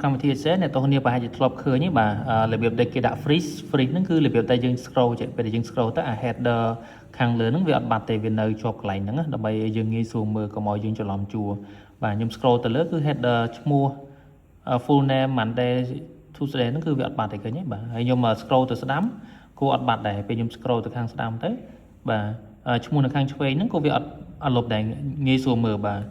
កម្មវិធី Excel អ្នកទាំងគ្នាប្រហែលជាធ្លាប់ឃើញទេបាទអឺរបៀបដែលគេដាក់ freeze freeze ហ្នឹងគឺរបៀបដែលយើង scroll ចេះពេលដែលយើង scroll ទៅអា header ខាងលើហ្នឹងវាអត់បាត់ទេវានៅជាប់កន្លែងហ្នឹងណាដើម្បីឲ្យយើងងាយស្រួលមើលកុំឲ្យយើងច្រឡំជួរបាទខ្ញុំ scroll ទៅលើគឺ header ឈ្មោះ full name Monday Tuesday ហ្នឹងគឺវាអត់បាត់ទេឃើញទេបាទហើយខ្ញុំ scroll ទៅស្ដាំក៏អត់បាត់ដែរពេលខ្ញុំ scroll ទៅខាងស្ដាំទៅបាទឈ្មោះនៅខាងឆ្វេងហ្នឹងក៏វាអត់អត់លុបដែរងាយស្រួលមើលបាទ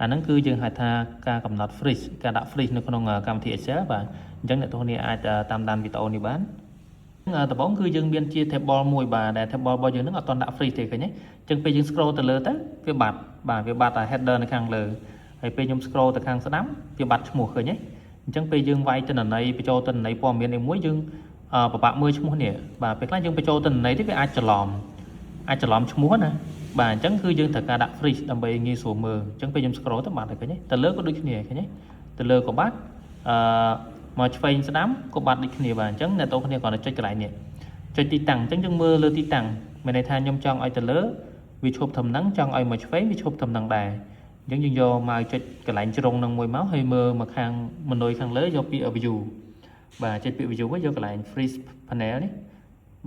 អាហ្នឹងគឺយើងហៅថាការកំណត់ freeze ការដាក់ freeze នៅក្នុងកម្មវិធី Excel បាទអញ្ចឹងអ្នកទាំងគ្នាអាចតាមដានវីដេអូនេះបានដំបូងគឺយើងមានជា table មួយបាទដែល table របស់យើងហ្នឹងអត់ទាន់ដាក់ freeze ទេឃើញទេអញ្ចឹងពេលយើង scroll ទៅលើទៅវាបាត់បាទវាបាត់តែ header នៅខាងលើហើយពេលខ្ញុំ scroll ទៅខាងស្ដាំវាបាត់ឈ្មោះឃើញទេអញ្ចឹងពេលយើងវាយទិន្នន័យបញ្ចូលទិន្នន័យព័ត៌មានអីមួយយើងពិបាកមើលឈ្មោះនេះបាទពេលខ្លះយើងបញ្ចូលទិន្នន័យទៅវាអាចច្រឡំអាចច្រឡំឈ្មោះណាបាទអញ្ចឹងគឺយើងត្រូវការដាក់ freeze ដើម្បីងាយស្រួលមើលអញ្ចឹងពេលខ្ញុំ scroll ទៅបាត់ហើយឃើញទេទៅលើក៏ដូចគ្នាឃើញទេទៅលើក៏បាត់អឺមកឆ្វេងស្ដាំក៏បាត់ដូចគ្នាបាទអញ្ចឹងអ្នកទាំងគ្នាគ្រាន់តែចុចកន្លែងនេះចុចទីតាំងអញ្ចឹងយើងមើលលើទីតាំងមានន័យថាខ្ញុំចង់ឲ្យទៅលើវាឈប់ត្រឹមហ្នឹងចង់ឲ្យមកឆ្វេងវាឈប់ត្រឹមហ្នឹងដែរអញ្ចឹងយើងយកមកចុចកន្លែងជ្រុងហ្នឹងមួយមកហើយមើលមកខាង menu ខាងលើយកពាក្យ view បាទចុចពាក្យ view យកកន្លែង freeze panel នេះ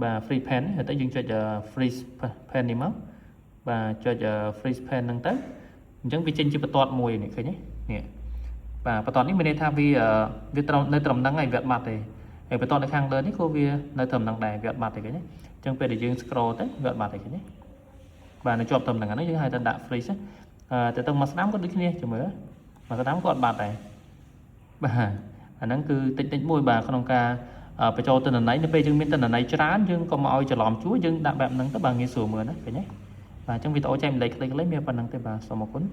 បាទ freeze pane ហើយទៅយើងចុច freeze pane នេះមកបាទចុច freeze pane ហ្នឹងទៅអញ្ចឹងវាចេញជាបន្ទាត់មួយនេះឃើញទេនេះបាទបន្ទាត់នេះមានន័យថាវាវាត្រឹមនៅត្រឹមហ្នឹងហើយវាអត់បាត់ទេហើយបន្ទាត់នៅខាងលើនេះក៏វានៅត្រឹមហ្នឹងដែរវាអត់បាត់ទេឃើញទេអញ្ចឹងពេលដែលយើង scroll ទៅវាអត់បាត់ទេឃើញទេបាទនៅជាប់ត្រឹមហ្នឹងហ្នឹងយើងហៅថាដាក់ freeze អឺទៅទៅមកស្ដាំក៏ដូចគ្នាចាំមើលមកស្ដាំក៏អត់បាត់ដែរបាទអាហ្នឹងគឺតិចតិចមួយបាទក្នុងការបញ្ចូលទិន្នន័យនៅពេលយើងមានទិន្នន័យច្រើនយើងកុំឲ្យច្រឡំជួរយើងដាក់បែបហ្នឹងទៅបាទងាយស្រួលមើលណាឃើញទេបាទអញ្ចឹងវីដេអូចែករំលែកខ្លីៗមានប៉ុណ្ណឹងទេបាទសូមអរគុណ។